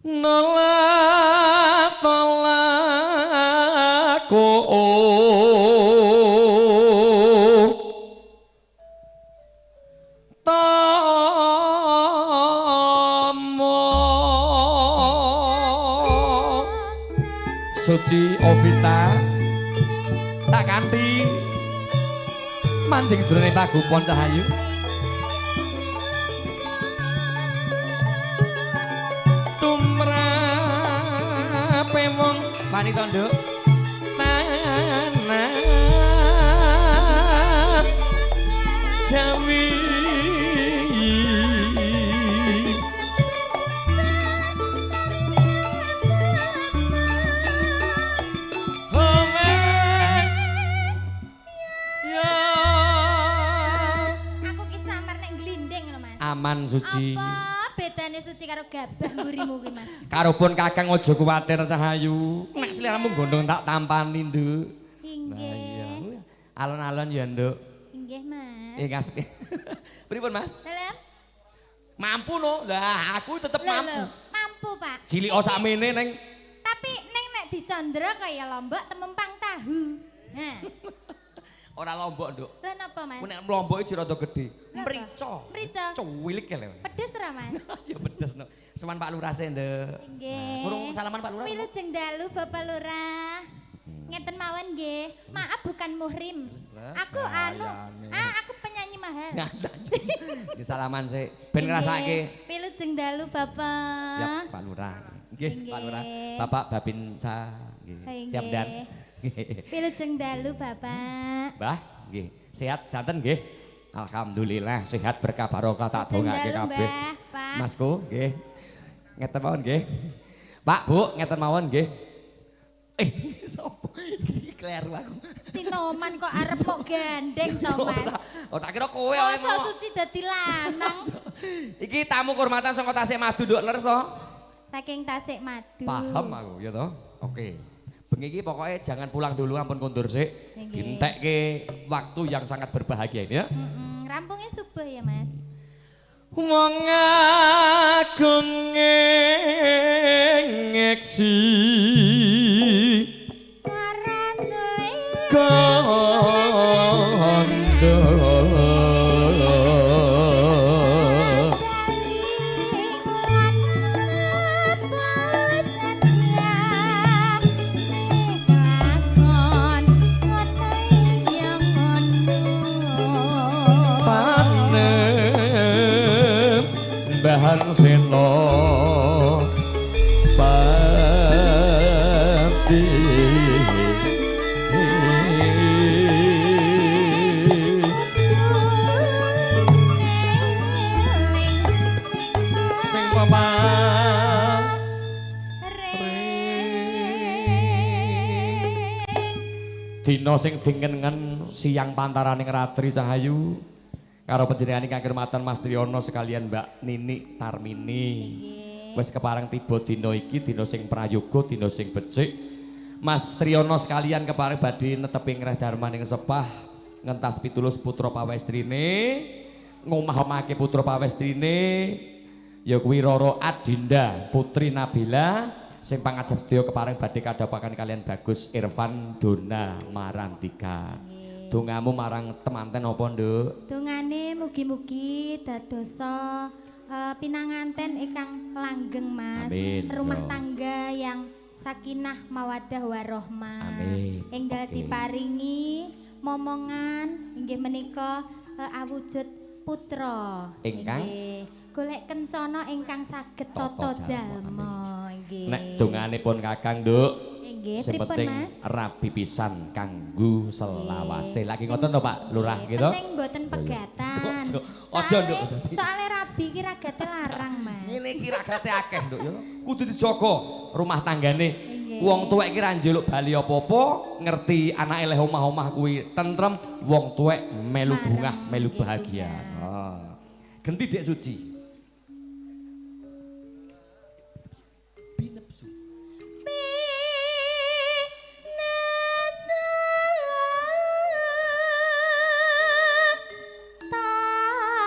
Nolak tolaku tomo. Suci Ovita tak kanthi manjing jroning pagupon Cahayu. Tumrape wong wanita nduk tanah Jawi. Aman Suci. Apa bedane Suci karo gabah mburimu kuwi, Mas? Karopun Kakang aja kuwatir Cahayu. Nek sliramu gondhong tak tampani, Nduk. Inggih. Nah iya. Alon-alon ya, Nduk. Inggih, Mas. Ngas. Pripun, Mas? Dalem? Mampu no. Lah, aku tetep mampu. Lho, mampu, Pak. Cilik sakmene neng. Tapi neng nek dicandra kaya lombok temempang tahu. Nah. Ora lombok, Nduk. Lah napa, Mas? Nek lombok iki rada gedhe. Mrica. Mrica. Cuwilik lho. Pedes ora, Mas? Ya pedes no. Seman Pak Lurah se, Nduk. Nggih. Urung salaman Pak Lurah. Wilujeng dalu Bapak Lurah. Ngeten mawon nggih. Maaf bukan muhrim. Aku anu, aku penyanyi mahal. Nggih salaman sik. Ben ngrasake. Wilujeng dalu Bapak. Siap Pak Lurah. Nggih, Pak Lurah. Bapak Babinsa nggih. Siap dan. Wilujeng dalu Bapak. Mbah, nggih. Sehat danten nggih. Alhamdulillah sehat berkah barokah tak dongake kabeh. Masku nggih. Ngeten mawon nggih. Pak, Bu, ngeten mawon nggih. Sapa? Iki kleru aku. Sinoman kok arep kok gandeng to, Mas? Oh, tak kira kowe ae. Mosok Suci dadi lanang. Iki tamu kehormatan saka Tasik Madu, Nduk, leres to? Saking Tasik Madu. Paham aku, ya toh? Oke. Bengi iki pokoknya jangan pulang dulu, ampun kondur sik. Dintekke waktu yang sangat berbahagia ini ya. Rampungnya subuh ya, Mas. Wong agung ngeksi suara suwe kondo. Bahan seno pati sing dina sing dingengen siang pantaraning ratri Cahayu karo panjenengan ingkang kirmatan Mas Triyono sekalian Mbak Nini Tarmini. Wis kepareng tiba dina iki, dina sing prayoga, dina sing becik. Mas Triyono sekalian kepareng badhe netepi ngreh dharmaning sepah ngentas pitulus putra pawestrine, ngomah-omahake putra pawestrine ya kuwi Roro Adinda Putri Nabila sing pangajap sedaya kepareng badhe kadhapaken kalian Bagus Irfan Dona Marantika. Dongamu marang temanten apa, Nduk? Dongane mugi-mugi dadosa pinanganten ingkang langgeng, Mas. Amin. Rumah tangga yang sakinah mawadah warohmah. Amin. Enggal diparingi momongan inggih menika awujud putra ingkang golek kencana ingkang saged tata jalma. Nggih. Nek donganipun Kakang, Nduk. Nggih, sing pripun, penting Mas? Rabi pisan kanggo selawase. Lagi ngoten to, Pak Lurah gitu? Penting mboten pegatan. Aja, Nduk. Soale rabi iki ragate larang, Mas. Ngene iki ragate akeh, Nduk ya. Kudu dijaga rumah tanggane. Wong tuwek iki ra njaluk bali apa-apa, ngerti anake leh omah-omah kuwi tentrem, wong tuwek melu bungah, melu bahagia. Oh. Genti Dek Suci. Binepsu.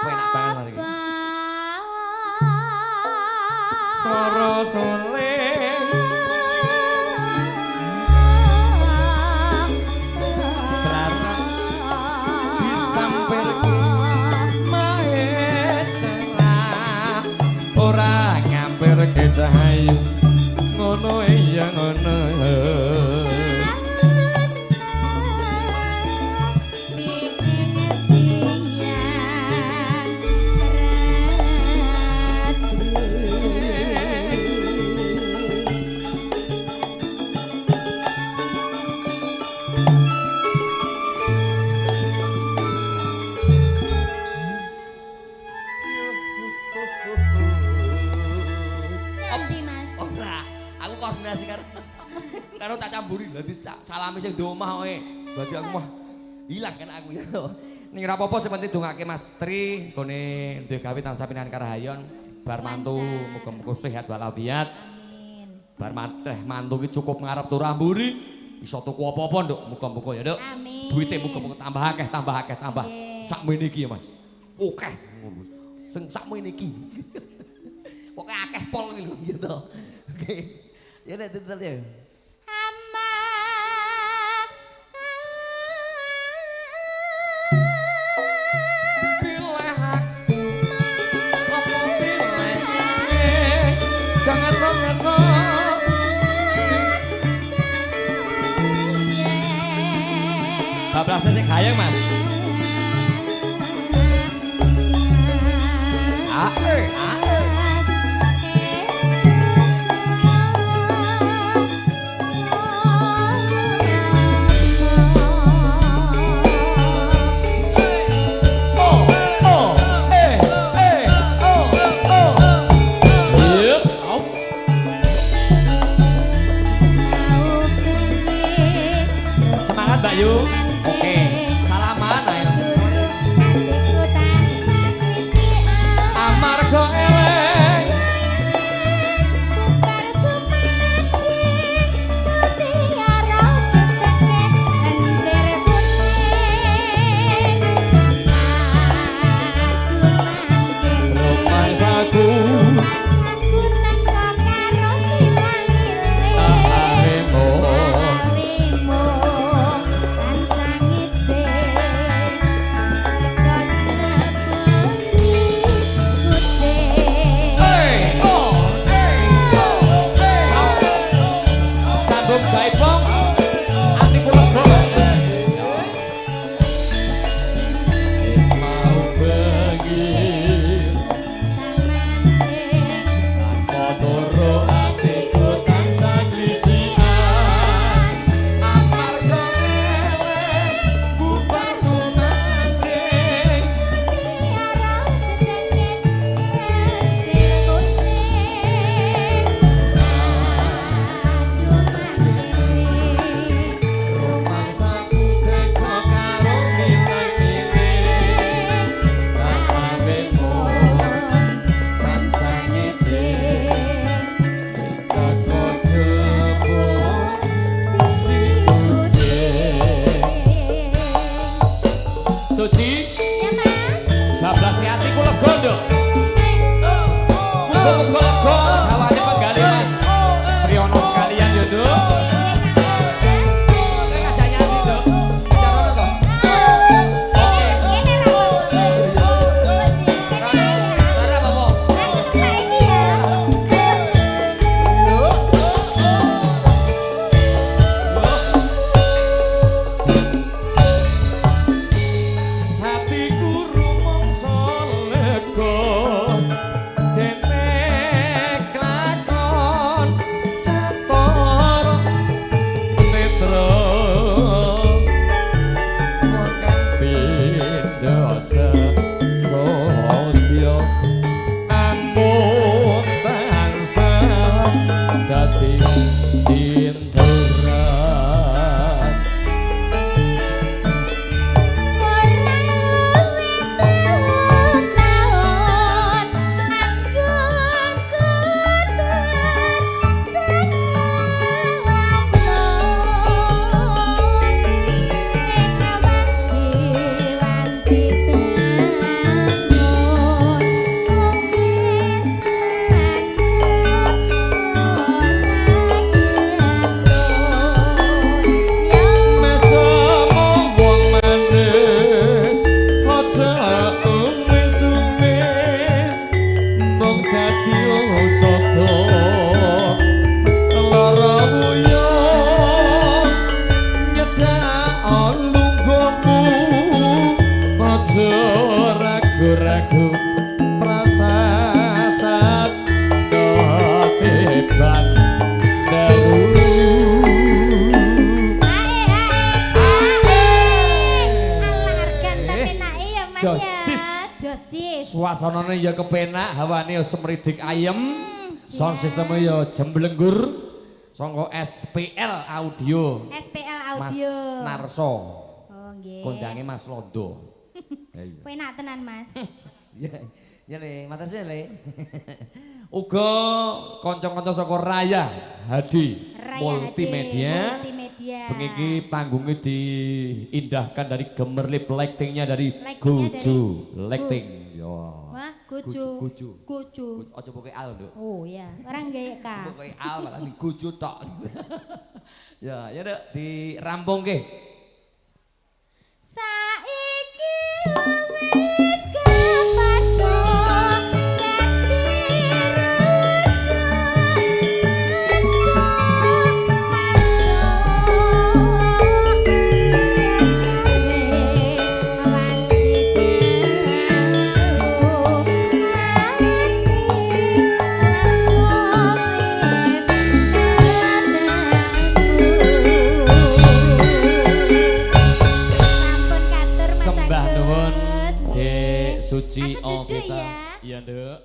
Enak banget iki. Swara suling Tlarak disampirke mae cerah ora ngampirke cahayu ngono iya ngono. Karo tak camburi dadi salame sing di omah kowe. Berarti aku mah ilang kan aku ya. Ning ora apa-apa sing penting dongake Mas Tri gone duwe gawe tansah pinahan karahayon bar mantu muga-muga sehat walafiat. Amin. Bar mantu ki cukup ngarep turah mburi iso tuku apa-apa nduk muga-muga ya nduk. Amin. Duite muga-muga tambah akeh tambah akeh tambah. Sakmene iki ya Mas. Akeh ngono. Sing sakmene iki. Pokoke akeh pol iki lho gitu. Oke. Ya nek tetel ya. Bablasane sing gayeng Mas. Ae, ae. Oh, oh, eh, eh, oh, oh. Yep, au. Semangat Mbak Yu. Oke, salaman ayo. Amarga eleng rumangsaku awemu. Hey, oh, hey, oh, hey, oh. Sambung jaipong atiku lega Mas. Mau bengi turu atiku tansah glisikan amarga elek bubar sumanding. Rumangsaku teka karo milang-miling awemu tansah ngece. Swasanane ya kepenak, hawane ya semridik ayem. Sound system ya jemblenggur. Sangka SPL Audio. SPL Audio. Mas Narso. Oh nggih. Kondange Mas Londo. Iya. Penak tenan Mas. Iya. Ya Le, matur suwun Le. Uga kanca-kanca saka Raya Hadi Raya Multimedia. Hadi Multimedia. Bengi iki panggungnya diindahkan dari gemerlip lightingnya dari Lightingnya Gojo Lighting. Ya. Wah, Gojo. Gojo. Gojo. Aja pokoke al, Nduk. Oh ya, orang gawe K. Pokoke al malah di Gojo tok. Ya, ya Nduk, dirampungke. Saiki wis kepatho dadi raja Sampun katur Mas Sembah Agus. nuwun Dek Suci Aku duduk Okita. ya. Iya, Nduk.